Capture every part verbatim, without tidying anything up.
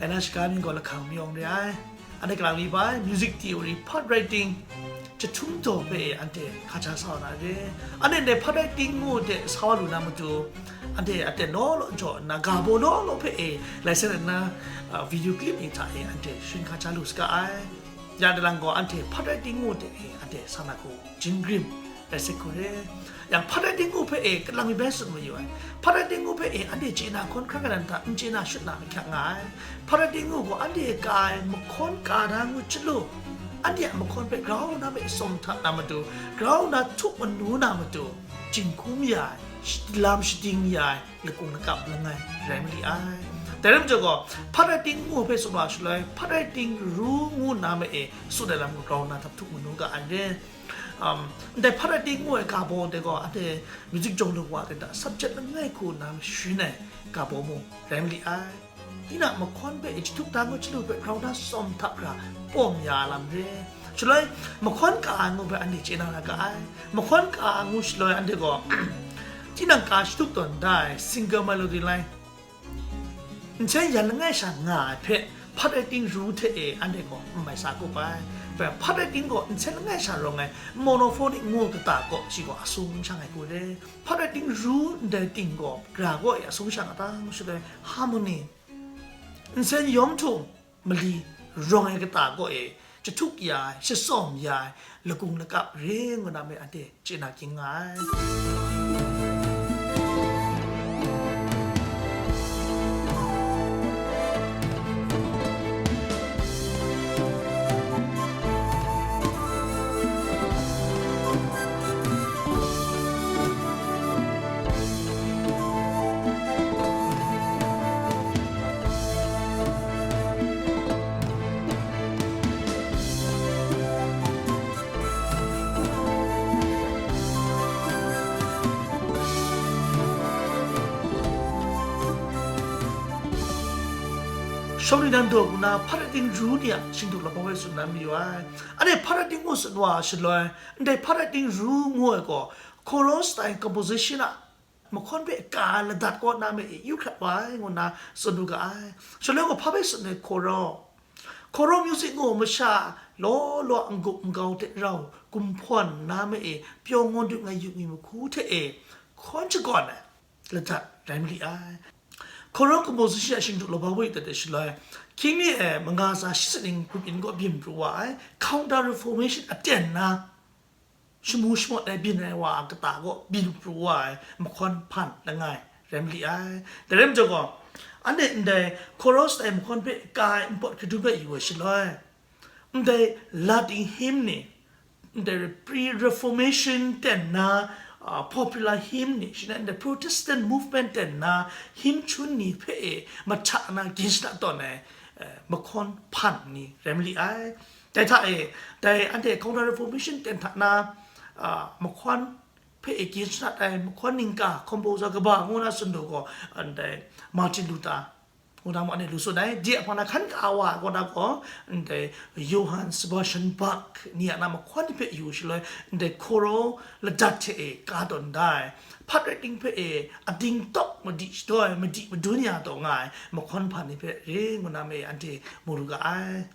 Ella Shaka mying gaw lahkang mi awng re ai. Anhte kalang mi bai, music theory, part writing, jahtum daw hpe e anhte hkaja sa wa na re. Anhte ndai part writing ngu de sa wa lu na matu, anhte aten law law jaw nna, ga baw law law hpe e, laisen nna, uh, video clip ni hta e anhte sharin hkaja lu saga ai. Ya dalang gaw anhte part writing ngu de e anhte sa na hku, jingrim, rai sek hku re. Yang part writing ngu hpe e kalang mi bai tsun mayu ai. Part writing ngu hpe e anhte chye na hkawn hkra kata n ta, n chye na shut na ahkyak nga ai. Part writing ngu gaw anhte ka ai mahkawn ka na ngu chyalu, anhte a mahkawn hpe grau na hpe sawm hta na matu, grau na htup manu na matu, jinghkum ya ai, sh-, lam shading ya ai, lakung lakap langai rai ma li ai. Dai rai majaw gaw, part writing ngu hpe tsun wa shaloi, part writing ru ngu na ma e tsun ai lam gaw grau na hta htup manu ga ai re. Um, ndai part writing ngu ai ga baw de gaw, anhte music jawng lu wa de hta subject langai hku nna mashun ai ga baw mung rai ma li ai. Tinang mahkawn hpe e jahtum da ngu chyalu hpe grau na sawm hta hkra pawm ya lam re. Shaloi, mahkawn ka ai ngu hpe anhte chye na ra ga ai. Mahkawn ka ai ngu shaloi anhte gaw, tinang ka shatup tawn da ai single melody line, nsen yan langai sha nga ai hpe part writing ru hte e anhte gaw n mai sa kup ai. Bai part writing gaw nsen langai sha rawng ai monophonic ngu kata gaw shi gaw asung n shang ai hku re. Part writing ru ndai ting gaw gra gaw e asung shang a ta ngu shaloi harmony, nsen yawm htum mali rawng ai kata gaw e jahtum ya ai, shasawm ya ai, lakung lakap re ngu na me anhte chye na ging nga ai. Shawng ni nan daw ngu na part writing ru ni a shingdu labau e tsun dan mayu ai. Anhte part writing ngu tsun wa shaloi, ndai part writing ru ngu ai gaw, chorus style composition a mahkawn hpe ka ai ladat kaw na me e yu hkrat wa ai ngu nna tsun lu ga ai. Shaloi gaw hpa bai tsun ai hkawraw, hkawraw music ngu masha law law a n-gup n-gau hte rau gumhpawn na me e pyaw ngawn dut ngai yu mi mahku hte e hkawn shakawn ai ladat rai ma li ai. Hkawraw composition a shingdu labau e dat ai shaloi, hkying mi e manga tsa shi saning grup yin kaw byin pru wa ai, counter reformation aten na shamu shamawt ai byin ai wa a kata gaw byin pru wa ai mahkawn hpan langai rai ma li ai. Dai rai majaw gaw, anhte ndai chorus ai mahkawn hpe ka ai npawt kadum hpe yu ai shaloi, ndai Latin hymn ni, ndai pre-reformation ten na, ah, popular hymn ni, shi na ndai Protestant movement ten na hymn chun ni hpe e mahta na gin shada tawn ai, eh, mahkawn hpan ni rai ma li ai. Dai hta e, dai anhte Counter Reformation ten hta na, ah, mahkawn hpe e gin shada ai mahkawn ningka, composer kaba ngu na tsun du gaw, ndai Martin Luther ngu na mung anhte lu tsun ai. Di a hpang na hkan ka wa ai kaw na gaw, ndai Johann Sebastian Bach ni a na mahkawn ni hpe yu shaloi, ndai hkawraw ladat hte e ka tawn da ai, part writing hpe e ading tawk madi shadaw ai, madi madun ya taw nga ai mahkawn hpan ni hpe re ngu na me anhte mu lu ga ai.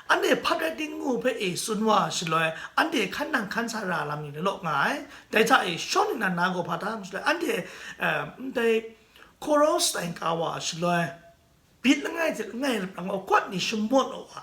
Anhte part writing ngu hpe e tsun wa shaloi, anhte hkan nang hkan sa ra lam ni law nga ai. Dai hta e shawng ningnan na gaw hpa tam shaloi, anhte, eh, ndai chorus style ka wa shaloi, beat langai hte langai lang gaw chord ni shamawt wa,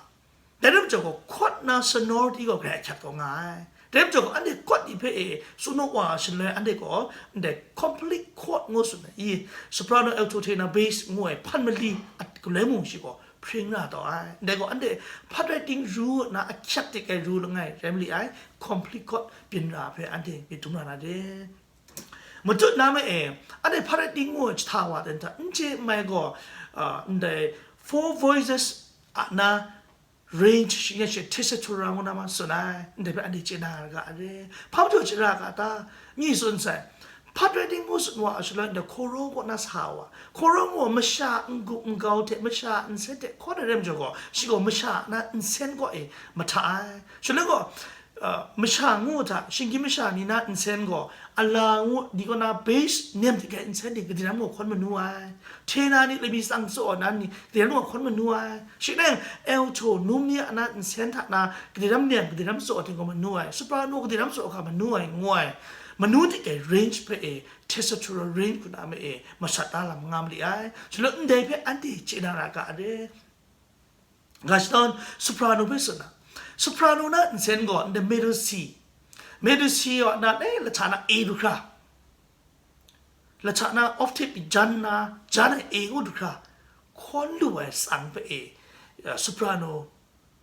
dai rai majaw gaw chord na sonority gaw grai ahkyak taw nga ai. Dai rai majaw gaw anhte chord ni hpe e tsun wa shaloi, anhte gaw ndai complete chord ngu tsun ai, i soprano, alto, tenor, bass ngu ai hpan mali a galoi mung shi gaw hpring na taw ai. Ndai gaw anhte part writing ru na ahkyak dik ai ru langai rai ma li ai, complete chord byin ra hpe anhte myit dum na na de. Matut na me e, anhte part writing ngu ai jahta wa ten hta, n chye n mai gaw, ah, ndai four voices a na range shi ngai she tessitura ngu na ma tsun ai, ndai hpe anhte chye na ra ga re. Hpa majaw chye ra ga ta? Mi tsun sai, part writing ngu tsun wa shaloi, ndai hkawraw kaw na sa wa, hkawraw gaw masha n-gup n-gau hte masha nsen hte hkawn ai rai majaw gaw, shi gaw masha na nsen kaw e mahta ai. Shaloi gaw, uh, masha ngu hta, shinggyim masha ni na nsen gaw, ala ngu, di kaw na bass nem hte kai nsen ni, gade ram gaw hkawn manu ai. Tenor ni lami tsang tsaw nan ni, gade ram gaw hkawn manu ai. Shi nang alto, num ni a na nsen hta na, gade ram nem, gade ram tsaw ting gaw manu ai. Soprano gade ram tsaw hkra manu ai, ngu ai. Manu hte kai range hpe e, tessitura range hku na me e, masat da lam nga ma li ai. Shaloi ndai hpe anhte chye na ra ga re. Ga shadawn, soprano hpe tsun na. Soprano na nsen gaw, ndai middle C. Middle C wa na, eh, lahta na A du hkra. Lahta na octave jan na, jan ai A ngu du hkra. Hkawn lu ai tsang hpe e, eh, soprano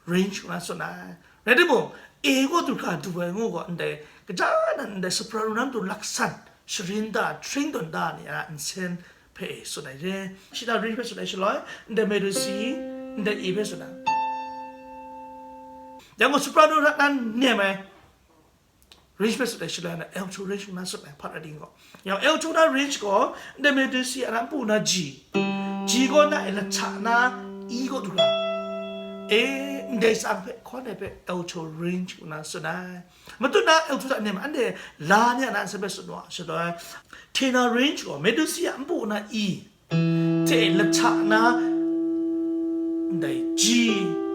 range ngu na tsun ai. Rai timung, A gaw du hkra du ai ngu gaw, ndai, kaja nan ndai soprano na matu laksan, sharin da, tring tawn da ni a nsen hpe e tsun ai re. Shita range hpe tsun ai shaloi, ndai middle C, ndai A hpe tsun ai. Yang gaw soprano hta nan nem ai. Range hpe tsun ai shaloi na, alto range ngu na tsun ai, part riding gaw. Yang alto na range gaw, ndai middle C a na npu na G. G gaw na e lahta na E gaw du hkra. E, ndai tsang hpe, hkawn ai hpe, alto range ngu na tsun ai. Matut na alto hta nem, anhte la ni a na nsen hpe tsun wa, shaloi. Tenor range gaw, middle C a npu na E. Hte lahta na, ndai G,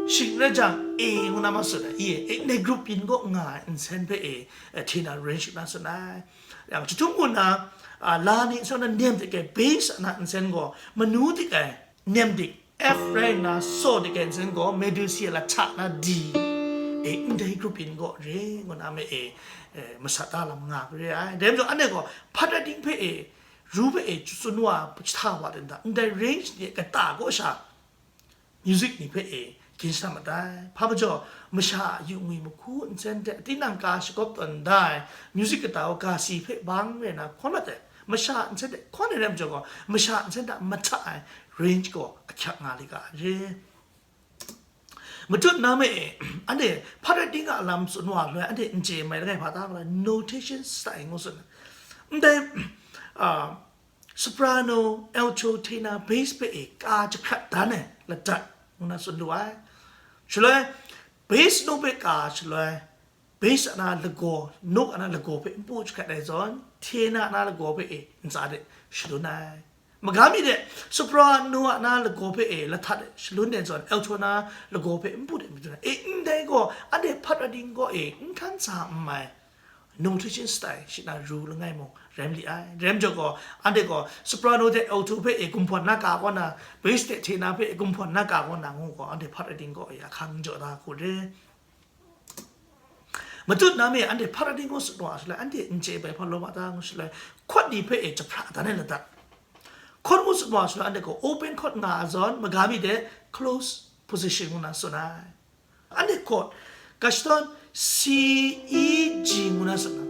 shing rai jang, A ngu na ma tsun ai, e, e, ndai group yin gaw nga ai nsen hpe e, e, tenor range na tsun ai. Yang chyahtum ngu na, a, la ni nsen na nem hte kai bass a na nsen gaw, manu hte kai nem dik, F rai na, so hte kai nsen gaw, middle C a lahta na D, e, ndai group yin gaw re, ngu na me e, e, masat da lam nga re ai. Dai majaw, anhte gaw, part riding hpe e, ru hpe e tsun wa, hta wa ten hta, ndai range ni kata kaw sha, music ni hpe e gin shana matai. Hpa majaw, masha a yu ngwi mahku nsen hte, tinang ka shagawp tawn da ai, music kata wa ka si hpe bang rai na hkawn mat ai, masha nsen hte hkawn ai rai majaw gaw, masha nsen hta mahta ai range gaw ahkyak nga li ga ai re. Matut na me e, anhte part riding a lam tsun wa loi, anhte n chye mai langai hpa ta, notation style ngu tsun. Ndai, ah, soprano, alto, tenor, bass hpe e ka jahkrat dan ai ladat ngu na tsun lu ai. Shaloi, bass note hpe ka shaloi, bass a na lagaw, note a na lagaw hpe npu jahkrat ai zawn, tenor a na lagaw hpe e ntsa de shalun ai. Maga mi de, soprano a na lagaw hpe e lahta de shalun ai zawn, alto na lagaw hpe npu de madun ai. E, ndai gaw, anhte part riding gaw e, n hkan sa n mai. Notation style, shi na ru langai mung, rai li ai. Rai majaw gaw, anhte gaw, soprano hte alto hpe e gumhpawn na ka kaw na, bass hte tenor hpe e gumhpawn na ka kaw na ngu gaw, anhte part riding gaw e ahkang jaw da hku re. Matut na me, anhte part riding gaw tsun wa shaloi, anhte n chye bai hpa lawm a ta ngu shaloi, chord ni hpe e jahpra dan ai ladat. Chord ngu tsun wa shaloi, anhte gaw open chord nga a zawn, maga mi de close position ngu na tsun ai. Anhte chord, ga shadawn C E G ngu na tsun ai.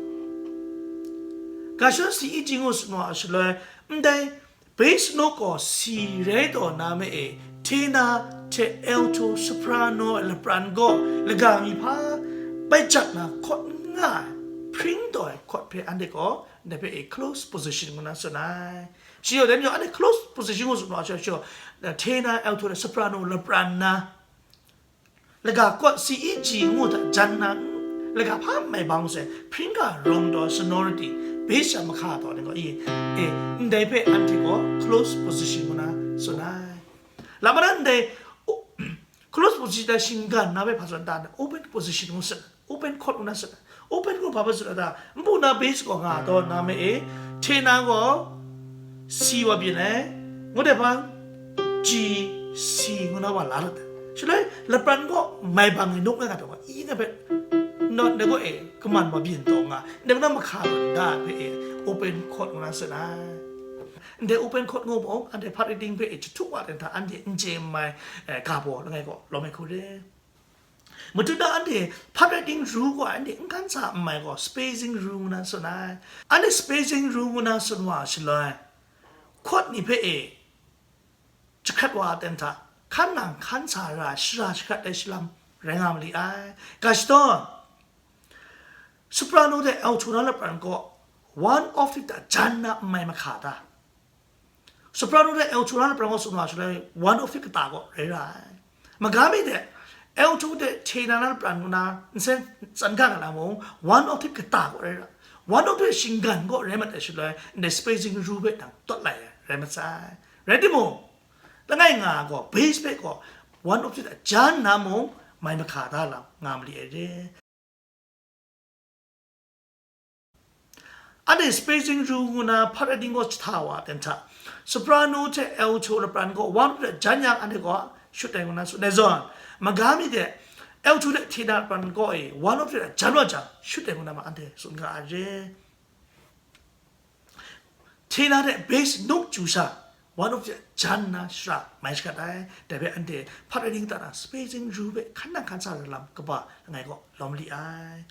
Ga shadawn C E G ngu tsun wa shaloi, ndai bass note gaw C rai taw na me e, tenor hte alto, soprano lapran gaw laga mi hpa bai jat na chord n nga ai, hpring taw ai chord hpe anhte gaw, ndai hpe e close position ngu na tsun ai. Shi yawng dai majaw, anhte close position ngu tsun wa shaloi, tenor, alto, soprano lapran na, laga chord C E G ngu hta jan na, laga hpa mai bang sai, hpring ga rawng taw sonority, bass sha mahka taw ni gaw, i, e, ndai hpe anhte gaw close position ngu na tsun ai. Lam madan ndai, o, close position da shinggan na hpe hpa tsun ta na, open position ngu tsun, open chord ngu na tsun. Open gaw hpa hpa tsun a ta? Npu na bass gaw nga taw na me e, tenor gaw C wa byin ai, ngut ai hpang, G, C ngu na wa la lat ai. Shaloi, lapran gaw mai bang e note nga nga taw, E nga hpe, note dai gaw e, kaman wa byin taw nga, dai gaw na mahka taw nda hpe e, open chord ngu na tsun ai. Ndai open chord ngu mung, anhte part riding hpe e jahtuk wa ten hta, anhte n chye n mai, eh, ga baw langai gaw, lawm ai hku re. Matut na anhte part riding ru gaw, anhte n hkan sa n mai gaw, spacing ru ngu na tsun ai. Anhte spacing ru ngu na tsun wa shaloi, chord ni hpe e jahkrat wa ten hta, hkan nang hkan sa ra, shara jahkrat ai shalam rai nga ma li ai. Ga shadawn, soprano hte alto na lapran gaw, one octave hta jan na n mai mahka ta? Soprano hte alto na lapran gaw tsun wa shaloi, one octave kata gaw rai ra ai. Maga mi de, L two hte tenor na lapran ngu na nsen tsan ga nga na mung, one octave kata kaw rai ra, one octave shinggan kaw rai mat ai shaloi, ndai spacing rule hpe nang tawt lai ai rai mat sai. Rai timung, langai nga gaw bass hpe gaw one octave hta jan na mung, mai mahka da lam nga mali ai re. Anhte spacing rule ngu na part writing gaw jahta wa ten hta, soprano hte alto lapran gaw one octave jan yang anhte gaw shut ai ngu na tsun ai zawn, maga mi hte alto hte tenor lapran gaw e one octave jan wa jang shut ai ngu na ma anhte tsun ga ai re. Tenor hte bass note chyu sha, one octave jan na shara mai shakat ai. Dai hpe anhte part writing ta na spacing rule hpe hkan nang hkan sa ai lam kaba langai gaw lawm li ai.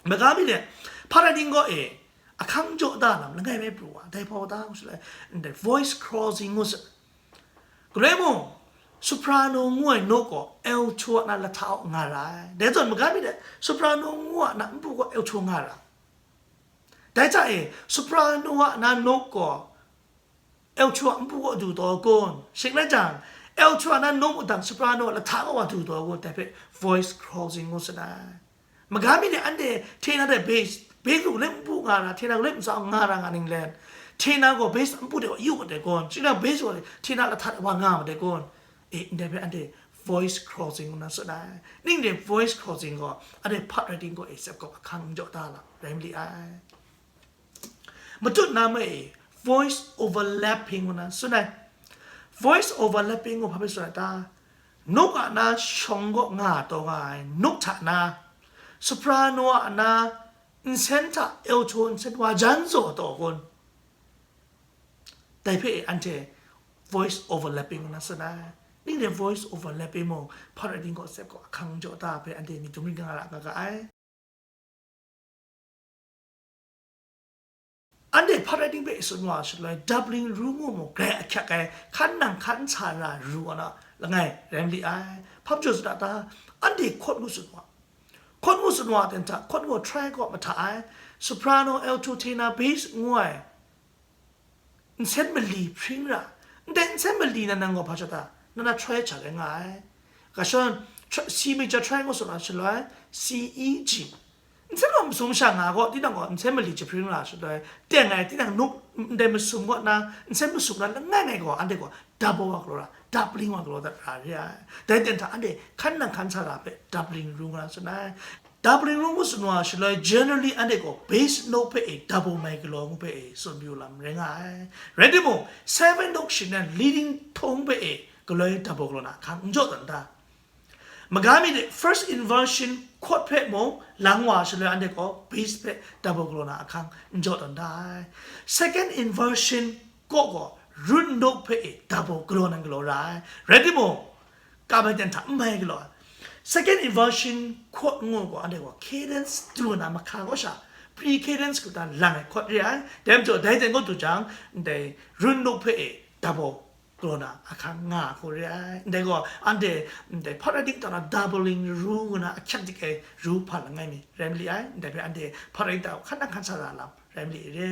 Maga mi hte part writing gaw e ahkang jaw da lam langai mai pru wa, dai hpaw da ngu shaloi, ndai voice crossing ngu sa. Galoi mung, soprano ngu ai note gaw alto a na lahta kaw nga ra ai. Dai zawn maga mi hte soprano ngu a na npu gaw alto nga ra. Dai hta e, soprano a na note gaw alto a npu kaw du taw kun? Shing rai jang, alto a na note mudang soprano a lahta kaw wa du taw kun? Dai hpe voice crossing ngu sat ai. Maga mi hte anhte tenor hte bass, bass gaw galoi npu nga ra, tenor galoi ntsa nga ra nga ning len, tenor gaw bass npu de wa yu mat ai kun? Shing rai bass gaw tenor lahta de wa nga mat ai kun? E, ndai hpe anhte voice crossing ngu na tsun ai. Ning de voice crossing gaw anhte part writing gaw e sep gaw ahkang jaw da lam rai mali ai. Matut na ma e voice overlapping ngu na tsun ai. Voice overlapping gaw hpa hpe tsun ai ta? Note a na shawng gaw nga taw nga ai note hta na, soprano a na nsen hta alto nsen wa jan zaw taw kun? Dai hpe anhte voice overlapping ngu na tsun ai. Ning de voice overlapping mung part writing gaw sep gaw ahkang jaw da hpe anhte myit dum ring nga ra nga ga ai. Anhte part writing hpe tsun wa shaloi, doubling rule ngu mung grai ahkyak ai, hkan nang hkan sa ra rule a na langai rai mali ai. Hpa majaw tsun a ta? Anhte chord ngu tsun wa. Chord ngu tsun wa ten hta, chord gaw tri chord mahta ai. Soprano, alto, tenor, bass ngu ai nsen mali hpring ra. Ndai nsen mali na nang gaw hpa shata, na na tri chak ai nga ai. Ga shon, tri-, C major tri ngu tsun wa shaloi, C, E, G. Nsen gaw masum sha nga gaw, tinang gaw nsen mali jahpring ra shaloi, teng ai tinang nuk ndai masum gaw na, nsen masum na langai ngai gaw, anhte gaw double wa galaw ra, doubling wa galaw dat ra re ai. Dai ten hta anhte hkan nang hkan sa ra hpe doubling rule nga tsun ai. Doubling rule ngu tsun wa shaloi, generally anhte gaw bass note hpe e double mai galaw ngu hpe e tsun pru lam rai nga ai. Rai timung, seven note shing nan leading tone hpe e galoi double galaw na ahkang n jaw tawn ta? Maga mi de first inversion chord hpe mung lang wa shaloi, anhte gaw bass hpe double galaw na ahkang n jaw tawn ta ai. Second inversion kaw gaw root note hpe e double galaw nan galaw ra ai. Rai timung, ka bai ten hta n mai galaw ai. Second inversion chord ngu gaw, anhte gaw cadence du na mahka kaw sha, pre cadence kaw ta lang ai chord re ai. Dai majaw, dai ten kaw du jang, ndai root note hpe e double galaw na ahkang nga hku re ai. Ndai gaw, anhte ndai part writing ta na doubling rule ngu na ahkyak dik ai rule hpa langai mi rai mali ai. Ndai hpe anhte part writing ta hkan nang hkan sa ra lam rai mali re.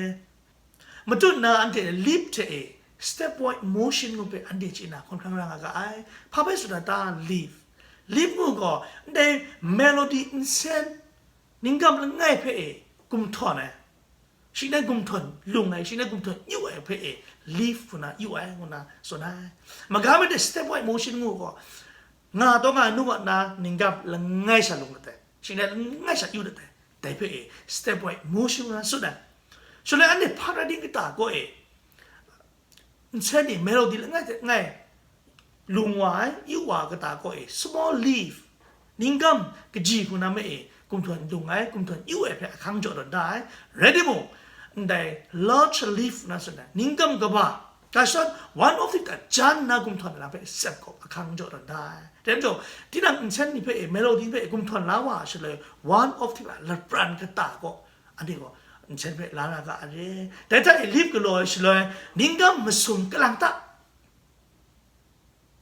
Matut na anhte lift hte e stepwise motion ngu hpe anhte chye na hkawn hkrang ra nga ga ai. Hpa bai tsun na ta? Lift. Lift ngu gaw, ndai melody nsen, ninggam langai hpe e gumhtawn ai, shing n ai gumhtawn lung ai, shing n ai gumhtawn yu ai hpe e lift ngu na yu ai, ngu na tsun ai. Maga mi de stepwise motion ngu gaw, nga taw nga ai nu wa na ninggam langai sha lung dat ai, shing n ai langai sha yu dat ai, dai hpe e stepwise motion ngu na tsun ai. Shaloi anhte part writing kata kaw e, nsen ni melody langai hte langai lung wa ai, yu wa ai kata kaw e, small lift, ninggam kaji hku na ma e gumhtawn lung ai, gumhtawn yu ai hpe ahkang jaw tawn da ai. Rai timung, ndai large lift na tsun ai, ninggam kaba, ga shon one octave hta jan na gumhtawn ai lam hpe sep gaw ahkang jaw tawn da ai. Dai majaw, tinang nsen ni hpe e, melody hpe e gumhtawn la wa ai shaloi, one octave a lapran kata kaw, anhte gaw nsen hpe la na ga ai re. Dai hta e lift galaw ai shaloi, ninggam masum kalang ta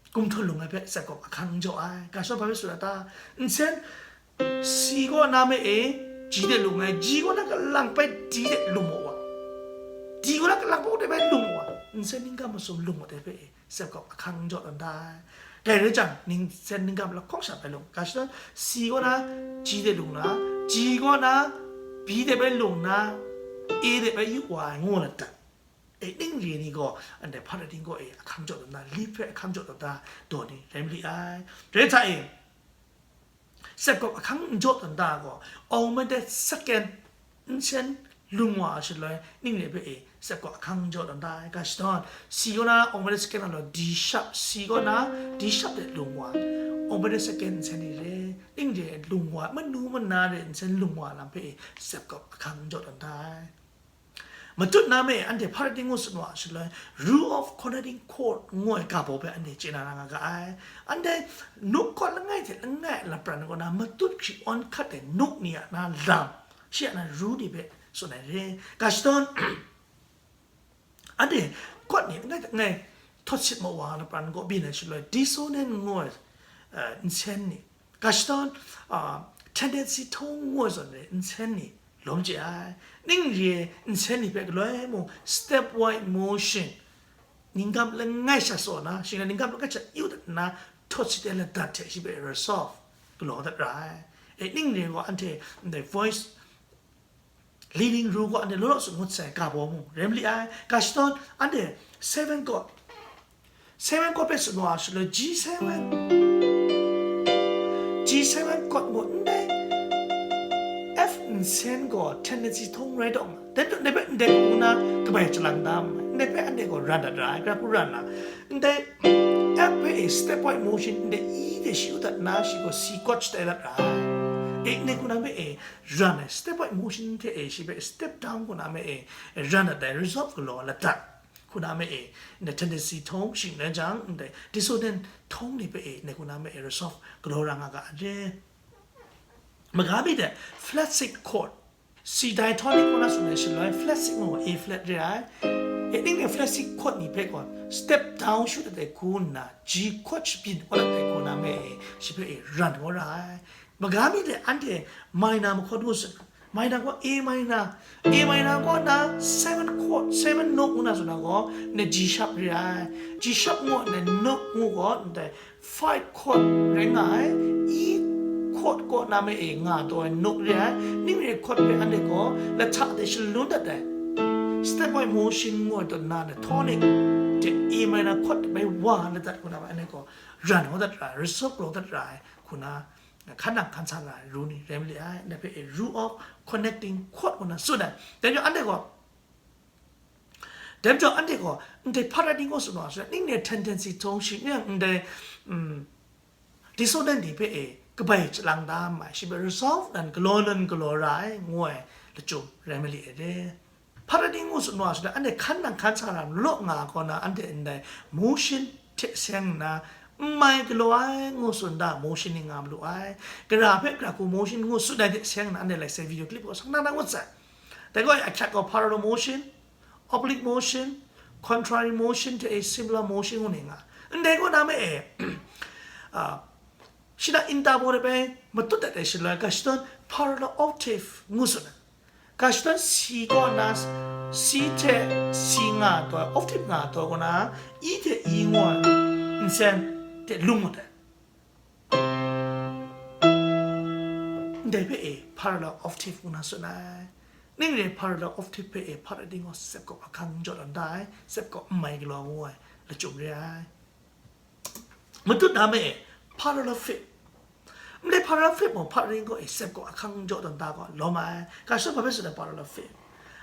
gumhtawn lung ai hpe sep gaw ahkang jaw ai. Ga shon hpa hpe tsun a ta? Nsen C kaw na ma e, G de lung ai, G kaw na kalang bai D de lung maw wa? D kaw na kalang bai de bai lung maw wa? nsen ning gam masum lung wa de hpe e, sep kawp ahkang n jaw tawn da ai. Dai rai jang, nsen ning gam lahkawng sha bai lung. Ga shadawn, C kaw na, G de lung na, G kaw na, B de bai lung na, A de bai yu wa ai, ngu na dat. E, ning re ni gaw, anhte hpa rai ting gaw e, ahkang jaw tawn da, lead hpe ahkang jaw tawn da, daw ni rai ma li ai. Rai hta e, sep kawp ahkang n jaw tawn da gaw, augmented second nsen lung wa ai shaloi, ning re hpe e, sep kawp ahkang n jaw tawn da ai. Ga shadawn, C kaw na augmented second a law, D sharp, C kaw na D sharp de lung wa, augmented second nsen ni re, ning re lung wa, manu mana re nsen lung wa lam hpe e, sep kawp ahkang n jaw tawn da ai. Matut na me, anhte hpa rai ting ngu tsun wa shaloi, rule of connecting chord ngu ai ga baw hpe anhte chye na ra nga ga ai. Anhte nuk chord langai hte langai a lapran kaw na matut hkri awn hkat ai nuk ni a na lam, shi a na ru ni hpe tsun ai re. Ga shadawn, anhte chord ni langai hte langai thawt sit ma wa lapran kaw byin ai shaloi, dissonant ngu ai, eh, nsen ni, ga shadawn, ah, tendency tone ngu ai zawn re nsen ni lawm chye ai. Ning re ai nsen ni hpe galoi mung stepwise motion, ning gam langai sha saw na, shing na ning gam langai sha yu dat nna, thawt sit ai ladat hte shi hpe resolve galaw dat ra ai. E, ning re gaw anhte ndai voice leading rule gaw anhte law law tsun ngut sai, ga baw mung rai ma li ai. Ga shadawn, anhte seven chord, seven chord hpe tsun wa shaloi, G seven, G seven chord mung ndai, F nsen gaw tendency tone rai taw nga, dai hpe ndai hpe ndai hku na kabai chyalang da ma ai, ndai hpe anhte gaw ran dat ra ai, gara hku ran na, ndai F hpe e stepwise motion, ndai E hte shi yu dat nna, shi gaw C chord shatai dat ra ai. E, ndai hku na hpe e ran ai, stepwise motion hte e shi hpe step down hku na hpe e ran dat ai, resolve galaw ai ladat hku na hpe e, ndai tendency tone shing rai jang, ndai dissonant tone ni hpe e, ndai hku na hpe e resolve galaw ra nga ga ai re. Maga mi de, flat six chord, C diatonic kaw na tsun ai shaloi, flat six mung A flat re ai. E, ning e flat six chord ni hpe gaw step down shu dat ai hku nna, G chord shabyin wa dat ai hku na hpe e, shi hpe e ran kau ra ai. Maga mi de, anhte minor mahkawn ngu tsun, minor gaw A minor, A minor kaw na seven chord, seven note ngu na tsun na gaw, ndai G sharp re ai. G sharp ngu ai note ngu gaw, ndai five chord rai nga ai, E chord kaw na me e nga taw ai note re ai, ning re chord hpe anhte gaw lahta de shalun dat ai, stepwise motion ngu ai taw na, tonic hte A minor chord bai wa ladat hku na bai anhte gaw ran hau dat ra ai, resolve galaw dat ra ai hku na, hkan nang hkan sa na ai ru ni rai ma li ai, ndai hpe e rule of connecting chord ngu na tsun ai. Dai majaw anhte gaw, dai majaw anhte gaw, ndai hpa rai ting kaw tsun wa, ning re tendency tone shi ning ndai, um, dissonant ni hpe e kabai chyalang da ma ai, shi hpe resolve nan galaw nan galaw ra ai, ngu ai lachyum rai ma li ai re. Hpa rai ting ngu tsun wa shaloi, anhte hkan nang hkan sa na law nga ai kaw na, anhte ndai motion hte seng nna, n mai galaw ai ngu tsun da, motion ni nga malu ai. Gara hpe gara hku motion ngu tsun ai hte seng nna, anhte lai sai video clip kaw sang na na ngut sai. Dai gaw, ahkyak gaw parallel motion, oblique motion, contrary motion hte e similar motion ngu ni nga. Ndai kaw na me e, ah, shi na interval de bai matut dat ai shaloi, ga shadawn parallel octave ngu tsun ai. Ga shadawn C kaw na, C hte C nga taw, octave nga taw kaw na, E hte E ngu ai nsen hte lung mat ai. Ndai hpe e parallel octave ngu na tsun ai. Ning re parallel octave hpe e hpa rai ting gaw sep kawp ahkang n jaw tawn da ai, sep kawp n mai galaw ngu ai lachyum re ai. Matut na me e, parallel fifth. Ndai parallel fifth mung hpa rai ting gaw e sep kawp ahkang n jaw tawn da gaw lawm ai. Ga shadawn hpa hpe tsun ai parallel fifth?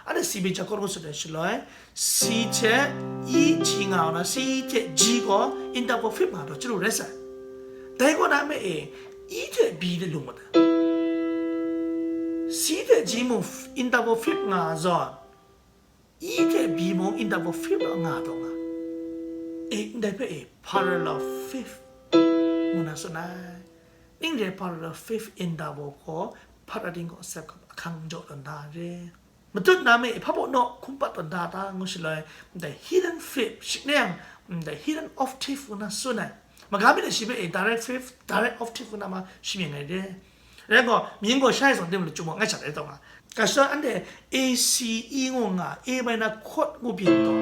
Anhte C major chord ngu tsun ai shaloi, C hte E G nga na, C hte G gaw interval fifth nga taw chyalu rai sai. Dai kaw na me e, E hte B de lung mat ai. C hte G mung f-, interval fifth nga zawn, E hte B mung interval fifth nga taw nga. E, ndai hpe e parallel fifth ngu na tsun ai. Ning re parallel fifth interval gaw hpa rai ting gaw sep kawp ahkang n jaw tawn da re. Matut na me e hpa baw naw hkum pat tawn da ta ngu shaloi, ndai hidden fifth, shi ning, ndai hidden octave ngu na tsun ai. Maga mi de shi hpe e direct fifth, direct octave ngu na ma shi mying ai re. Rai gaw, mying gaw shai zawn de ma lachyum gaw ngai shat ai taw nga. Ga shadawn anhte A C E ngu nga, A minor chord ngu byin taw.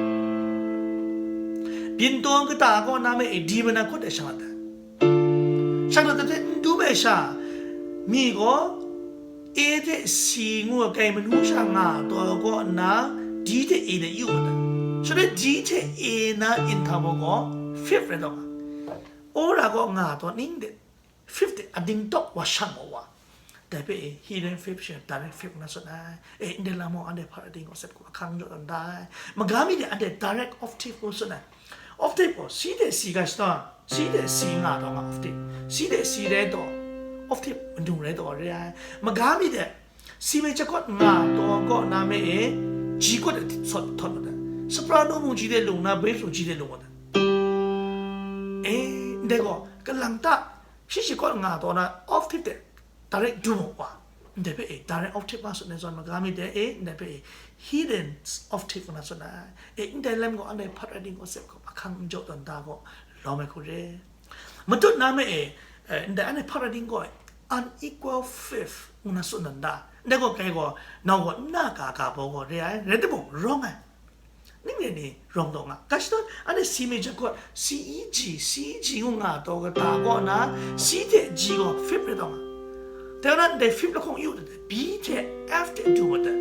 Byin taw kata kaw na me e, di mana hkut e shang dat ai. Shang dat ai hte n dum ai sha, mi gaw A hte C ngu ai kai manu sha nga taw ai kaw nna, D hte A de yu mat ai. Shaloi D hte A na interval gaw fifth rai taw nga, O ra gaw nga taw ning de, fifth de ading tawk wa shang wa wa. Dai hpe e, hidden fifth she direct fifth na tsun ai. E, ndai lam gaw anhte hparading gaw sep hku ahkang jaw tawn da ai. Maga mi de anhte direct octave ngu tsun ai. Octave gaw C de C ga shadawn, C de C nga taw nga octave, C de C rai taw, octave madu rai taw re ai. Maga mi de C major chord nga taw kaw na me e, G chord de sawt htawt mat ai. Soprano mung G de lung na, bass mung G de lung mat ai. E, ndai gaw kalang ta, shi shi kaw nga taw na octave de direct du mu wa. Ndai hpe e direct octave nga tsun ai zawn maga mi de e, ndai hpe e hidden octave nga tsun ai. E, ndai lam gaw anhte hparading gaw sep gaw ahkang n jaw tawn da gaw lawm ai hku re. Matut na me e, e, ndai anhte hparading gaw unequal fifth nga tsun tawn da. Ndai gaw kai gaw nau gaw n na ka ka baw gaw re ai, rai timung, wrong ai. Ning rai ni rawng taw nga. Ga shadawn, anhte C major chord, C E G, C E G ngu nga taw kata kaw na, C hte G gaw fifth rai taw nga. Dai na ndai fifth lahkawng yu dat ai, B hte F hte du mat ai.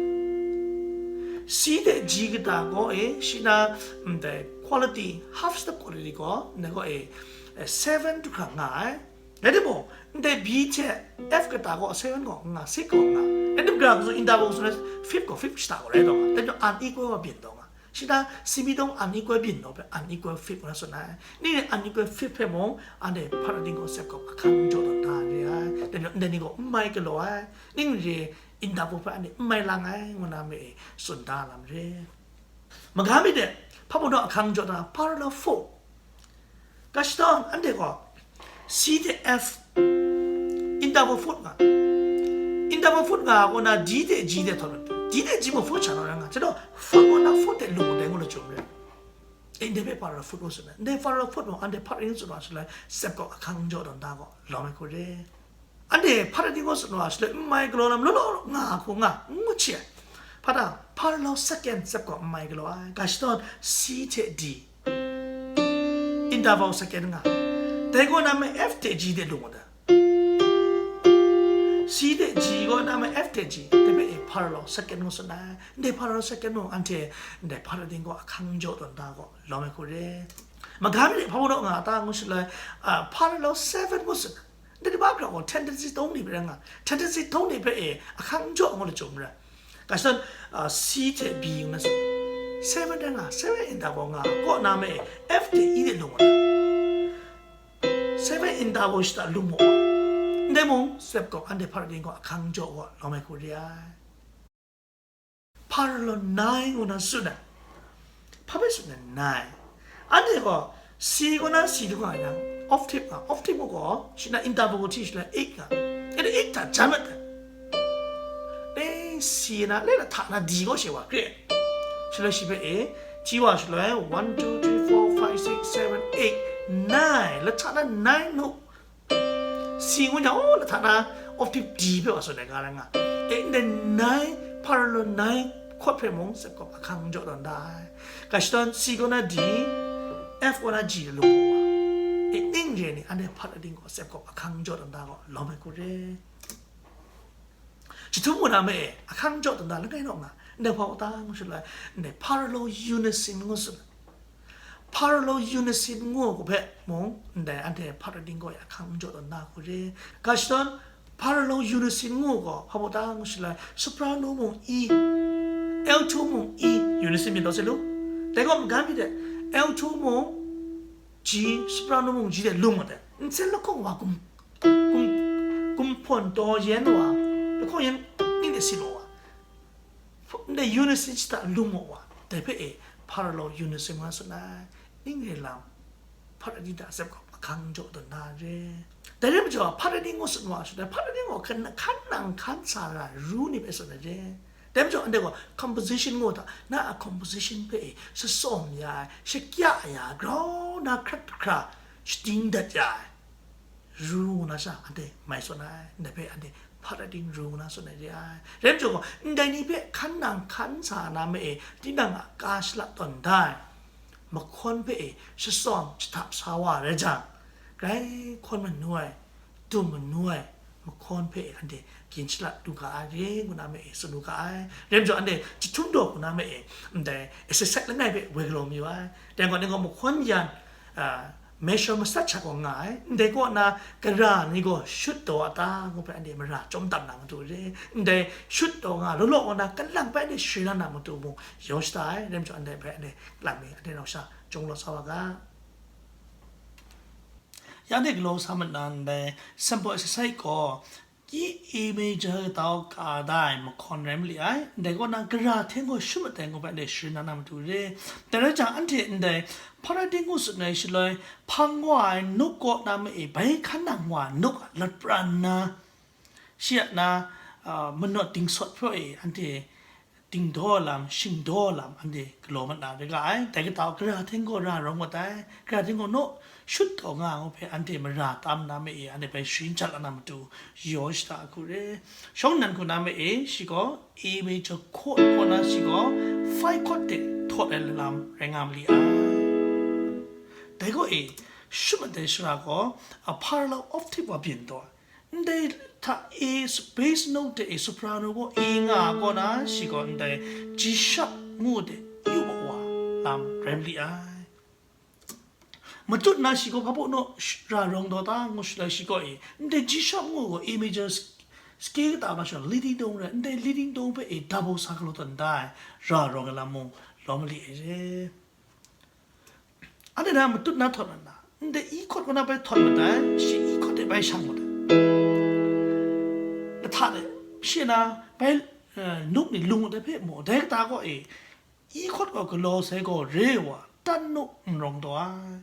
C hte G kata kaw e, shi na, ndai quality, half step quality gaw, ndai gaw e, e, seven du hkra nga ai. Rai timung, ndai B hte F kata gaw seven gaw nga, six gaw nga. Rai tim, gra gaw interval gaw fifth gaw fifth shata gaw rai taw nga. Dai majaw unequal gaw byin taw nga. Shita simi dawng unequal byin law hpe unequal fifth nga tsun ai. Ning rai unequal fifth hpe mung, anhte hparading gaw sep gaw ahkang jaw tawn da re ai. Dai majaw ndai ni gaw n mai galaw ai. Ning re interval hpe anhte n mai lang ai, ngu na me e tsun da lam re. Maga mi de, hpa baw naw ahkang jaw da, parallel fourth. Ga shadawn, anhte gaw C hte F, interval fourth nga. Interval fourth nga kaw na D hte G de htawt mat ai. D hte G mung fourth sha naw rai nga. Chyaw, fourth kaw na fourth de lung dai ngu la chyum re. E, ndai hpe parallel fourth ngu tsun ai. Ndai parallel fourth mung anhte hparading tsun wa shaloi, sep gaw ahkang jaw tawn da gaw lawm ai hku re. Anhte hparading gaw tsun wa shaloi, n mai galaw lam law law nga hku nga, n ngut shi ai. Hpa ta, parallel second sep gaw n mai galaw ai. Ga shadawn, C hte D, interval second nga. Dai kaw na me F hte G de lung wa ta. C hte G kaw na me F hte G, dai hpe e parallel second ngu tsun ai. Ndai parallel second mung anhte ndai hparading gaw ahkang jaw tawn da gaw lawm ai hku re. Maga mi de hpa baw naw nga ta ngu shaloi, a, parallel seven ngu tsun ai. Ndai hpa hkra gaw tendency tawng ni hpe rai nga, tendency tawng ni hpe e ahkang jaw ngu la chyum ra. Ga shadawn, a, C hte B ngu na tsun. Seven rai nga, seven interval nga, kaw na me e, F hte E de lung wa. Seven interval shata lung maw wa. Ndai mung, sep gaw anhte hparading gaw ahkang jaw gaw lawm ai hku re ai. Parallel nine ngu na tsun ai. Hpa hpe tsun ai, nine. Anhte gaw C kaw na C du nga yang, octave nga, octave mung gaw, shi na interval gaw hti shaloi eight nga. Anhte eight hta jan mat ai. E, C na, le lahta na D gaw she wa kre. Shaloi shi hpe e, hti wa shaloi, one, two, three, four, five, six, seven, eight, nine. Lahta na nine nu. C ngu jang, oh, lahta na octave D hpe wa tsun ai ga rai nga. E, ndai nine, parallel nine chord hpe mung sep gaw ahkang jaw tawn da ai. Ga shadawn, C kaw na D, F kaw na G de lung wa. E, ning re ni, anhte hparading gaw sep gaw ahkang jaw tawn da gaw lawm ai hku re. Jahtum kaw na me e, ahkang jaw tawn da langai naw nga, ndai hpa ta ngu shaloi, ndai parallel unison ngu tsun. Parallel unison ngu ai gaw hpe mung, ndai anhte hparading gaw e ahkang jaw tawn na hku re. Ga shadawn, parallel unison ngu ai gaw, hpa baw ta ngu shaloi, soprano mung E, alto mung E, unison myit taw se lu. Dai gaw maga mi de, alto mung G, soprano mung G de lung mat ai. Nsen lahkawng wa kum, kum, kum hpawn taw yen wa, lahkawng yen ning de sit wa wa. Ndai unison shata lung maw wa, dai hpe e parallel unison nga tsun ai, ning re lam, hparading hta sep gaw ahkang jaw tawn na re. Dai rai majaw, hparading ngu tsun wa shaloi, hparading gaw hkan, hkan nang hkan sa ra ru ni hpe tsun ai re. Dai majaw, anhte gaw composition ngu hta, na a composition hpe e shatsawm ya ai, shakya ya ai, grau na hkrat hkra shating dat ya ai. Ru ngu na sha, anhte mai tsun ai, ndai hpe anhte hparading ru ngu na tsun ai re ai. Rai majaw gaw, ndai ni hpe hkan nang hkan sa na me e, tinang a ka shala tawn da ai. mahkawn hpe e shatsawm shahtap sa wa rai jang, grai hkawn manu ai, dum manu ai mahkawn hpe e anhte gyin shalat lu ga ai re, ngu na me e tsun lu ga ai. Rai majaw, anhte jahtum daw hku na me e, ndai exercise langai hpe woi galaw mayu ai. Dai gaw, ning gaw mahkawn yan, a, measure matsat sha gaw nga ai. Ndai kaw na gara ni gaw shut taw a ta, ngu hpe anhte mara chyawm tam na matu re. Ndai shut taw nga law law kaw na kalang hpe anhte share na matu mung yawng shada ai. Rai majaw, ndai hpe anhte lam e, anhte nau sha chyawm law sa wa ga. Ya de galaw sa mat na ndai sample exercise gaw, i A major kata ka da ai mahkawn rai ma li ai. Ndai kaw na gara hte gaw shut mat ai ngu hpe anhte share na na matu re. Dai rai jang, anhte ndai hpa rai ting ngu tsun ai shaloi, hpang wa ai nuk kaw na ma e, bai hkan nang wa ai nuk a lat pran na, shi a na, a, manawt dingsawt hpe e anhte dingdaw lam, shingdaw lam anhte galaw mat na rai ga ai. Dai kata gara hte gaw ra rawng wat ai, gara hte gaw naw shut taw nga ngu hpe anhte mara tam na ma e, anhte bai sharin jat la na matu yaw shada ai hku re. Shawng nnan hku na ma e, shi gaw A major chord kaw na shi gaw five chord de htawt ai lam rai nga ma li ai. Dai gaw e, shut mat ai shara gaw a parallel octave wa byin taw ai. Ndai hta e, bass note de e soprano gaw e nga ai kaw na, shi gaw ndai G sharp ngu de yu mat wa lam rai ma li ai. Matut na shi gaw hpa baw naw sh-, ra rawng taw ta ngu shaloi shi gaw e, ndai G sharp ngu gaw A major s-, scale kata ma sha leading tone rai, ndai leading tone hpe e double sa galaw tawn da ai, ra rawng ai lam mung lawm ma li ai re. Anhte na matut na htawt mat na, ndai E chord kaw na bai htawt mat ai, shi E chord de bai shang mat ai. Lahta de, shi na bai, eh, nuk ni lung ai hpe mu, dai kata gaw e, E chord gaw galaw sai gaw re wa, tan nu n rawng taw ai.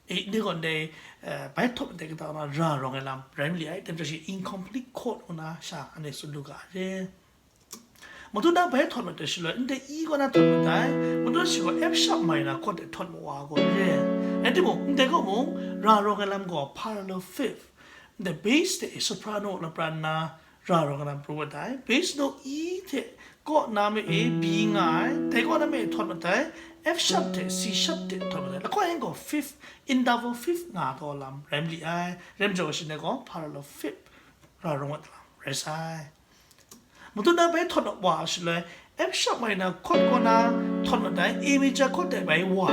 E, ndai gaw ndai, eh, bai htawt mat ai kata na ra rawng ai lam rai ma li ai, dai majaw shi incomplete chord ngu na sha anhte tsun lu ga ai re. Matut na bai htawt mat ai shaloi, ndai E kaw na htawt mat ai, matut na shi gaw F sharp minor chord de htawt mat wa gaw re. Rai timung, ndai kaw mung, ra rawng ai lam gaw parallel fifth. Ndai bass de soprano lapran na ra rawng ai lam pru mat ai. Bass note E hte kaw na me e B nga ai, dai kaw na me e htawt mat ai, F sharp hte C sharp hte htawt mat ai. Lahkawng yang gaw fifth, interval fifth nga taw lam rai ma li ai. Rai majaw, shi ndai gaw parallel fifth ra rawng ai lam rai sai. Matut na bai htawt wa shaloi, F sharp minor chord kaw na htawt mat ai, A major chord de bai wa.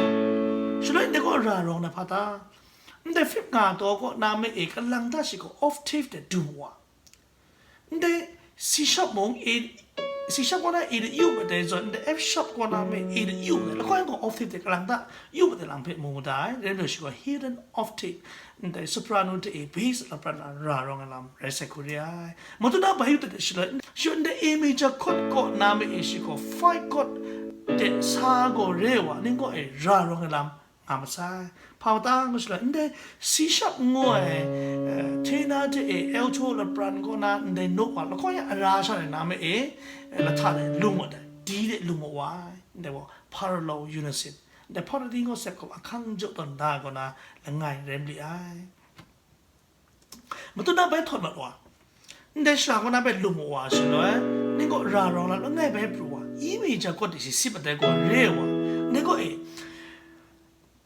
Shaloi ndai gaw ra rawng na hpa ta? Ndai fifth nga taw kaw na me e kalang ta shi gaw octave de du wa. Ndai C sharp mung A, C sharp kaw na A de yu mat ai zawn, ndai F sharp kaw na me A de yu mat ai. Lahkawng yang gaw octave de kalang ta yu mat ai lam hpe mu da ai. Rai nme shi gaw hidden octave, ndai soprano de e bass lapran na ra rawng ai lam rai sai hku re ai. Matut na bai yu dat ai shaloi, shi ndai A major chord kaw na me e shi gaw five chord de sa gaw re wa, ning gaw e ra rawng ai lam nga masai. Hpa mata ngu shaloi, ndai C sharp ngu ai, eh, tenor de e alto lapran kaw na ndai note wa, lahkawng yang ara sha ai na me e, eh, lahta de lung mat ai, D de lung mat wa ai, ndai gaw parallel unison. Ndai Pawt Tinggo Sep gaw ahkang jaw tawn da ai kaw na langai rai ma li ai. Matut na bai htawt mat wa, ndai shara kaw na bai lung mat wa shaloi, ning gaw ra rawng lam langai bai pru wa, E major chord de shi sip mat ai gaw re wa, ndai gaw e,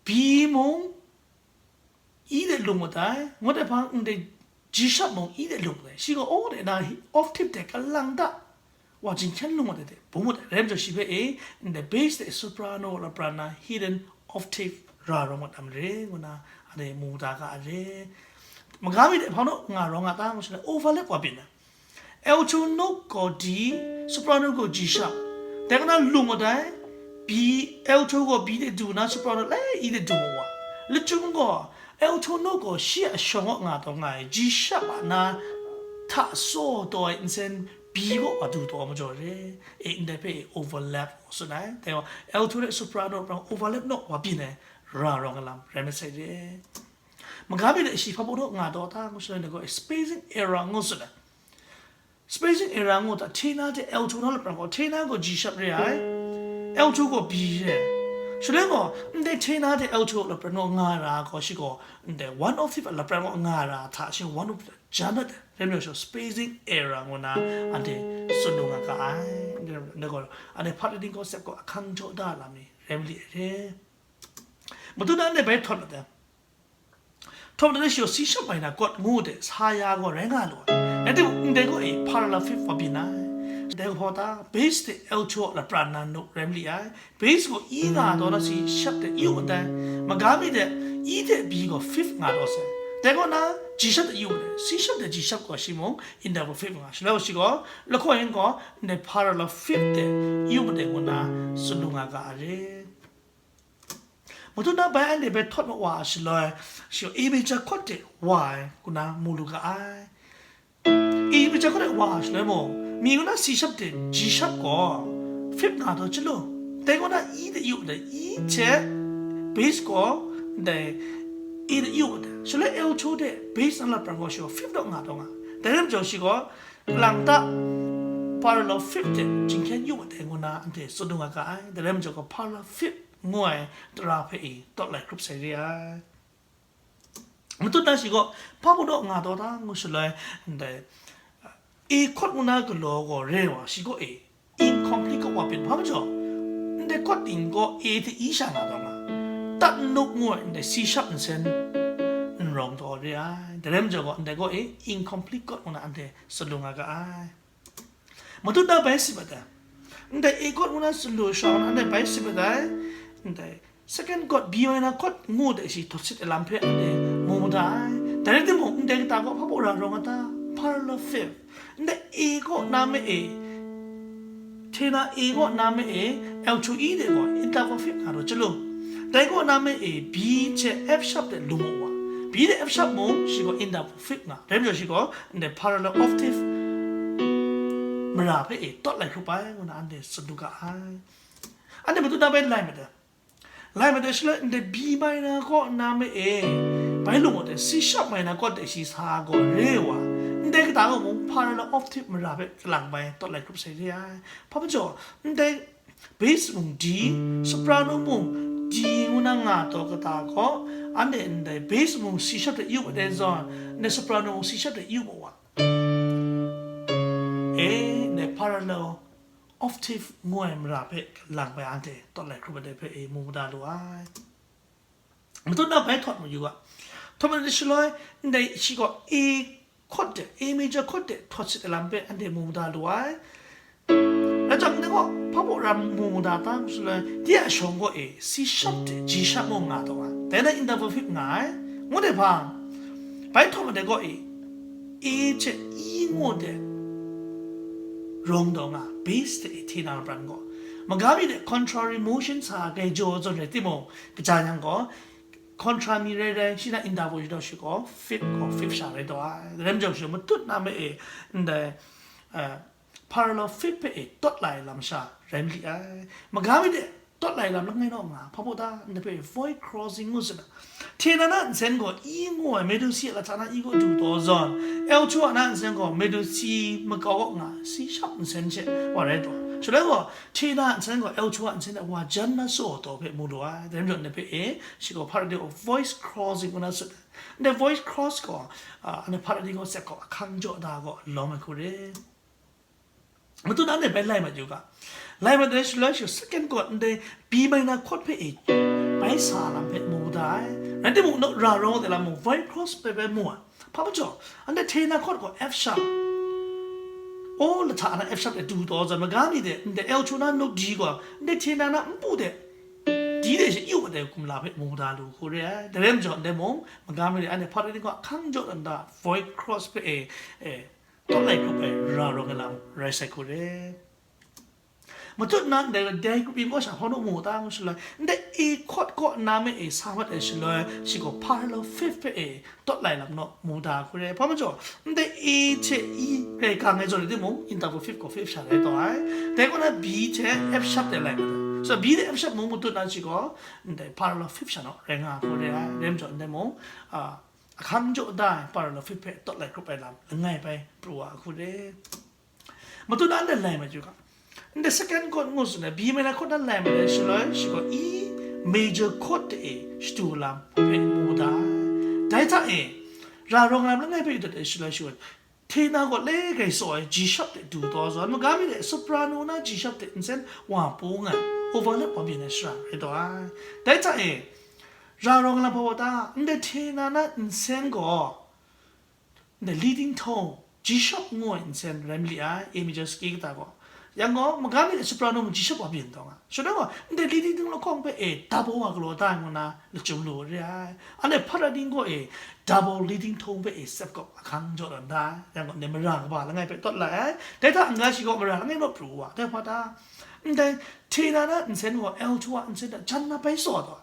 B mung, E de lung mat ai, ngut ai hpang ndai G sharp mung E de lung mat ai, shi gaw, oh, de na, octave de kalang ta wa jinghkyen lung mat ai hte bung mat ai, rai majaw shi hpe e, ndai bass de soprano lapran na hidden octave ra rawng mat ai re, ngu na, anhte mu da ga ai re. Maga mi de hpang naw nga rawng nga ta ngu shaloi, overlap wa byin ai. Alto note gaw D, soprano gaw G sharp. Dai kaw na lung mat ai, B, alto gaw B de du na, soprano lai E de du mat wa. Lachyum gaw, alto note gaw shi a shawng kaw nga taw nga ai, G sharp a na hta saw taw ai nsen B kaw wa du taw ai majaw re. E, ndai hpe overlap gaw tsun ai. Dai gaw, alto rai soprano hpang overlap naw wa byin ai, ra rawng ai lam rai masai re. Maga mi de shi hpa baw naw nga taw ta ngu shaloi, ndai gaw spacing error ngu tsun ai. Spacing error ngu ta, tenor de alto na lapran gaw, tenor gaw G sharp re ai, alto gaw B re. Shaloi gaw, ndai tenor de alto lapran gaw nga ra gaw, shi gaw, ndai one octave lapran gaw nga ra hta, shi one octave jan dat ai. Rai nme shi gaw, spacing error ngu na, anhte tsun lu nga ga ai. Ndai gaw, anhte Pawt Tinggo Sep gaw ahkang jaw da lam ni rai ma li ai re. Matu na ndai bai htawt mat ai. Htawt mat ai shi gaw C sharp minor chord ngu de sa ya gaw rai nga lu ai. Rai timung, ndai gaw e parallel fifth wa byin ai. Dai gaw hpaw ta, bass de alto a lapran na note rai mali ai. Bass gaw E nga taw na C sharp de yu mat ai. Maga mi de E de B gaw fifth nga taw sai. Dai gaw na G sharp de yu mat ai. C sharp de G sharp gaw shi mung interval fifth nga. Shaloi gaw shi gaw lahkawng yin gaw ndai parallel fifth de yu mat ai ngu na tsun lu nga ga ai re. Matu na bai anhte bai htawt mat wa ai shaloi, shi gaw A major chord de wa ai ngu na mu lu ga ai. A major chord de wa ai shaloi mung, mi ngu na C sharp de G sharp gaw fifth nga taw chyalu. Dai gaw na E de yu de, E hte bass gaw ndai A de yu de. Shaloi alto de bass na lapran gaw shi gaw fifth de nga taw nga. Dai rai majaw shi gaw, kalang ta parallel fifth de jinghkyen yu mat ai ngu na anhte tsun lu nga ga ai. Dai rai majaw gaw parallel fifth ngu ai tara hpe e tawt lai hkrup sai re ai. Matu na shi gaw, hpa pawdaw nga taw ta ngu shaloi, ndai, A chord ngu na galaw gaw re wa, shi gaw e incomplete chord wa byin hpa majaw, ndai chord ting gaw A hte E sha nga taw nga, tat n-, ngu ai ndai C sharp nsen n rawng taw re ai. Dai rai majaw gaw, ndai gaw e incomplete chord ngu na anhte tsun lu nga ga ai. Matu na bai si mat ai. Ndai A chord ngu na tsun lu shawng na ndai bai si mat ai. Ndai second chord B minor chord ngu de shi htawt sit ai lam hpe anhte mu mada ai. Dai rai timung, ndai kata gaw hpa baw ra rawng a ta? Parallel fifth. Ndai A kaw na me e, tenor A kaw na me e, alto E de gaw interval fifth nga taw chyalu. Dai kaw na me e, B hte F sharp de lu mu wa. B de F sharp mung shi gaw interval fifth nga. Dai majaw shi gaw ndai parallel octave mara hpe e tawt lai hkrup ai ngu na anhte tsun lu ga ai. Anhte matu na bai lai mat ai. Lai mat ai shaloi ndai B minor kaw na me e, bai lung wa de C sharp minor chord de shi sa gaw re wa. Ndai kata gaw mung parallel octave mara hpe kalang bai tawt lai hkrup sai re ai. Hpa majaw, ndai bass mung D, soprano mung D ngu na nga taw kata gaw, anhte ndai bass mung C sharp de yu mat ai zawn, ndai soprano mung C sharp de yu mat wa. E, ndai parallel octave ngu ai mara hpe lang bai anhte tawt lai hkrup ai hpe e mu mada lu ai. Matu na bai htawt mu yu ga. Htawt mat ai shaloi, ndai shi gaw A chord de, A major chord de htawt sit ai lam hpe anhte mu mada lu ai. Rai jang, ndai gaw hpa baw ram mu mada ta ngu shaloi, de a shawng gaw e C sharp de G sharp mung nga taw ai. Dai na interval fifth nga ai. Ngu de hpa, bai htawt mat ai gaw e, A hte E ngu de rawng taw nga, bass de e tenor pran gaw. Maga mi de contrary motion sa ai grai jaw zawn rai timung, kaja yang gaw, contra mi rai rai, shi na interval shi daw shi gaw, fifth gaw fifth sha rai taw ai. Dai rai majaw shi matu na me e, ndai, eh, parallel fifth hpe e tawt lai lam sha rai mali ai. Maga mi de tawt lai lam langai naw nga, hpa baw ta, ndai hpe voice crossing ngu tsun ai. Tenor na nsen gaw E ngu ai, major C a lahta na E gaw du taw zawn, alto a na nsen gaw major C makau kaw nga, C sharp nsen she wa rai taw. Shaloi gaw, tenor a nsen gaw alto a nsen de wa jan na saw taw hpe mu lu ai. Dai rai majaw ndai hpe e, shi gaw hpa rai de gaw voice crossing ngu na tsun ai. Ndai voice cross gaw, ah, anhte hpa rai de gaw sek gaw ahkang jaw da gaw lawm ai hku re. Matu na ndai bai lai mat yu ga. Lai mat ai shaloi shi second chord ndai B minor chord hpe e bai sa lam hpe mu da ai. Rai timung, naw ra rawng de lam mung voice cross bai bai mu ai. Hpa majaw, anhte tenor chord gaw F sharp, o lahta na F sharp de du taw zawn, maga mi de ndai alto na note D gaw ndai tenor na npu de D de she yu mat ai kumla hpe mu da lu hku re ai. Dai rai majaw, ndai mung maga mi de anhte hpa rai de gaw ahkang jaw dan da voice cross hpe e, e, tawt lai hkrup ai ra rawng ai lam rai sai hku re. Matu na ndai, dai grouping kaw sha hpaw naw mu ta ngu shaloi, ndai A chord kaw na me e sa mat ai shaloi, shi gaw parallel fifth hpe e tawt lai lam naw mu da hku re. Hpa majaw, ndai A hte E rai gang ai zawn rai timung, interval fifth gaw fifth sha rai taw ai. Dai kaw na B hte F sharp de lai mat ai. So B de F sharp mung matu na shi gaw, ndai parallel fifth sha naw rai nga hku re ai. Rai majaw, ndai mung, a, ahkang jaw da ai parallel fifth hpe tawt lai hkrup ai lam langai bai pru wa hku re. Matu na ndai lai mat yu ga. Ndai second chord ngu tsun ai, B minor chord na lai mat ai shaloi, shi gaw E major chord de e shadu lam hpe mu da ai. Dai hta e, ra rawng lam langai hpe yu dat ai shaloi, shi gaw tenor gaw le grai saw ai G sharp de du taw zawn, maga mi de soprano na G sharp de nsen wa pung ai, overlap wa byin ai shara rai taw ai. Dai hta e, Ra rawng lam hpaw ta, ndai tenor na nsen gaw, ndai leading tone, G sharp ngu ai nsen rai mali ai, A major scale kata gaw. Yang gaw, maga mi le soprano mung G sharp wa byin taw nga. Shadaw gaw, ndai leading tone lahkawng hpe e, double wa galaw da ai ngu na, lachyum lu re ai. Anhte hpat rai ting gaw e, double leading tone hpe e, sepkawp ahkang jaw tawn da ai. Yang gaw, ndai mara kaba langai hpe tawt lai ai. Dai hta n-ga shi gaw mara langai rawt pru wa, dai hpa ta. Ndai, tenor na nsen gaw, alto a nsen hta jan na bai saw taw.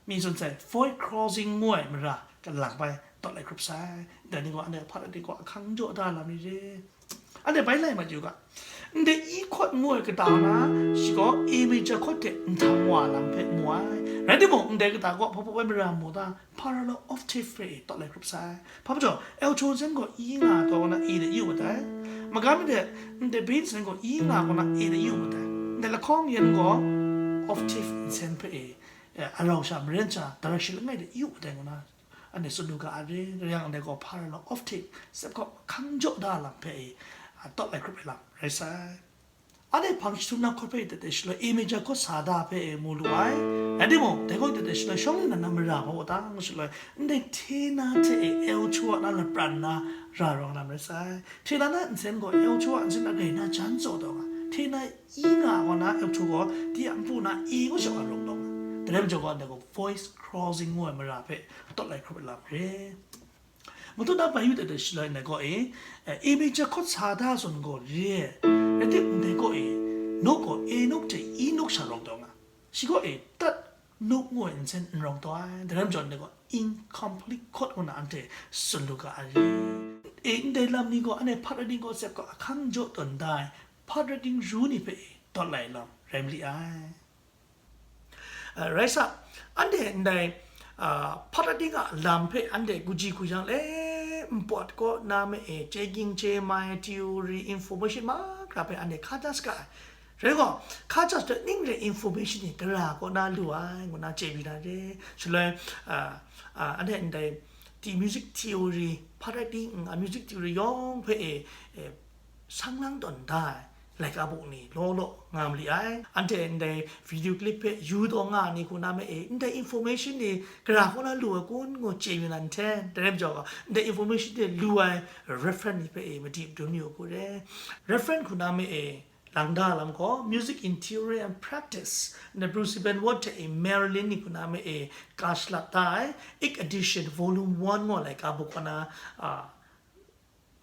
Mi tsun sai, voice crossing ngu ai mara, kalang bai, tawt lai hkrup sai, ndai ni gaw, anhte hpat rai ting gaw, ahkang jaw da lam ni re. Anhte bai lai mat yu ga, ndai E chord ngu ai kata na, shi gaw A major chord hte nhtang wa lam hpe mu ai. Rai timung, ndai kata gaw, hpa hpa bai mara mu ta, parallel octave hpe tawt lai hkrup sai. Hpa majaw, alto nsen gaw E nga taw na A de yu mat ai. Maga mi de, ndai bass nsen gaw E nga kaw na A de yu mat ai. Ndai lahkawng yan gaw, octave nsen hpe e, eh, arau sha maren sha, direction langai de yu dai ngu na, anhte tsun lu ga a re, rai yang ndai gaw parallel octave, sepkawp ahkang jaw da lam hpe e, a, tawt lai hkrup ai lam rai sai. Anhte hpang jahtum na chord hpe tete shaloi, A major chord sa da hpe e mu lu ai. Rai timung, dai gaw tete shaloi, shawng nnan na mara hpaw ta ngu shaloi, ndai tenor hte e alto a na lapran na ra rawng lam rai sai. Tenor na nsen gaw alto a nsen a rai na jan tsaw taw nga. Tenor E nga wa na alto gaw, di a npu na E ngu shaw a rawng taw nga. Dai rai majaw gaw, ndai gaw voice crossing ngu ai mara hpe tawt lai hkrup ai lam re. Matut na bai yu tete shaloi ndai gaw e, eh, A major chord sa da zawn gaw re. Rai timung ndai gaw e, note gaw A note hte E note sha rawng taw nga. Shi gaw e, tat note ngu ai nsen n rawng taw ai. Dai rai majaw ndai gaw incomplete chord ngu na anhte tsun lu ga ai re. E, ndai lam ni gaw anhte hpat rai ting gaw sepkawp ahkang jaw tawn da ai, hpat rai ting ru ni hpe e tawt lai lam rai mali ai. Uh, rai sa, anhte ndai, uh, hpat rai ting a lam hpe anhte guji guyang le, npawt kaw na me e, chye ging chye mai, theory, information mahkra hpe anhte hka da saga ai. Rai gaw, hka da saga ning re information ni gara kaw na lu ai, ngu na chye byin na re. Shaloi, uh, uh, anhte ndai, di music theory, hpat rai ting, uh, music theory yawng hpe e, e, sang lang tawn da ai laika buk ni law law nga mali ai. Anhte ndai video clip hpe yu taw nga ni hku na me e, ndai information ni gara hkaw na lu ai kun ngu chye yu na nten, dai rai majaw gaw, ndai information ni lu ai reference ni hpe e madi madun yu hku re. Reference hku na me e, lang da lam gaw, Music in Theory and Practice, ndai Bruce Benward hte e Marilyn ni hku na me e, ka shalat da ai, Eighth Edition, Volume one ngu ai laika buk kaw na, a,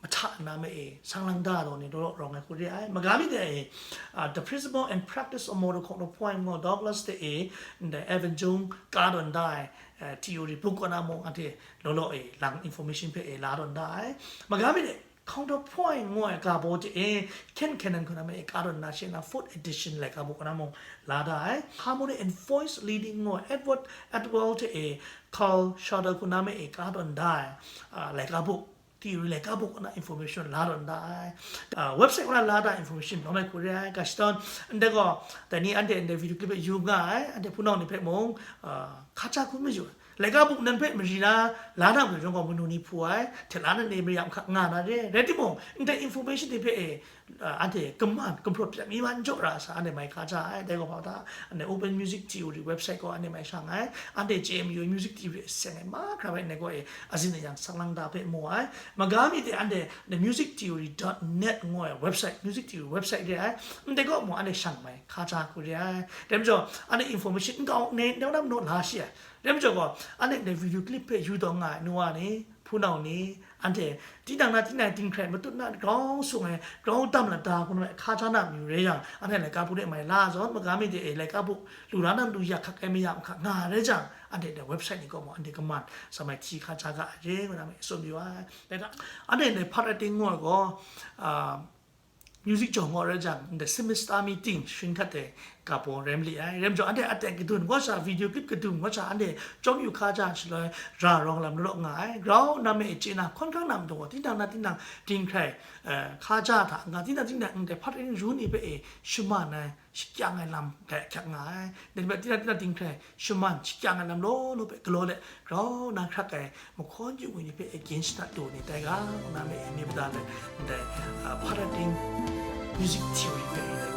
mahta na me e, sang lang da taw ni law law rawng ai hku re ai. Maga mi de e, a, The Principle and Practice of Motor Counterpoint ngu Douglas hte e, ndai Evan Jung ka tawn da ai, eh, theory book kaw na mung anhte law law e, lang information hpe e la tawn da ai. Maga mi de, Counterpoint ngu ai ga baw hte e, Ken Cannon hku na me e ka tawn na she na fourth edition laika buk kaw na mung la da ai. Harmony and Voice Leading ngu ai Edward Atwell hte e, Carl Schroeder hku na me e ka tawn da ai, a, laika buk. Theory laika buk na information la tawn da ai. Ah, website kaw na la da information lawm ai hku re ai, ga shadawn, ndai gaw, dai ni anhte ndai video clip e yu nga ai, anhte hpunau ni hpe mung, ah, hka ja hku mayu ai. Laika buk nan hpe mari na, la na majaw gaw manu ni hpu ai, hte la na ni mayam hkak nga na re. Rai timung, ndai information ni hpe e, ah, anhte kaman, gumhpraw pyak mi man jaw ra sa, anhte mai hka ja ai, dai gaw hpa ta, anhte Open Music Theory website gaw anhte mai shang ai, anhte J M U music theory seng ai mahkra bai ndai gaw e, azin ayang sang lang da hpe mu ai, maga mi de anhte the music theory dot net ngu ai website, music theory website re ai, ndai gaw mu anhte shang mai, hka ja hku re ai, dai majaw, anhte information n kau ne, n dau nam naw la shi ai, dai majaw gaw, anhte ndai video clip hpe yu taw nga ai nu wa ni, hpunau ni, anhte, tinang na tinang ting hkrai matut na grau sung ai, grau dam lada hku na hka ja na mayu re yang, anhte laika buk de mai la zawn, maga mi de e laika buk lu la na lu yak hkak ai mayam hkak nga re jang, anhte dai website ni kaw mung, anhte kaman, sa mai hti hka ja ga ai re, ngu na mai tsun yu ai. Dai hta, anhte ndai hpat rai ting ngu ai gaw, ah, music jawng gaw rai jang, ndai semester meeting, shing hkat de, ga baw rai mali ai. Rai majaw, anhte aten kadun, ngu sha, video clip kadun, ngu sha, anhte chyawm yu hka ja shaloi, ra rawng lam law law nga ai. Grau na me e chye na, hkawn hkang na matu gaw, tinang na tinang, ting hkrai, eh, hka ja hta, nga tinang tinang, ndai hpat rai ting ru ni hpe e, shaman ai, shakyang ai lam, gai ahkyak nga ai. Dai ni hpe tinang tinang ting hkrai, shaman, shakyang ai lam law law hpe galaw let, grau na hkrak ai, mahkawn yu ngwi ni hpe against na lu ni tai ga, ngu na me e, mi mada let, ndai, ah, hpat rai ting music theory hpe e,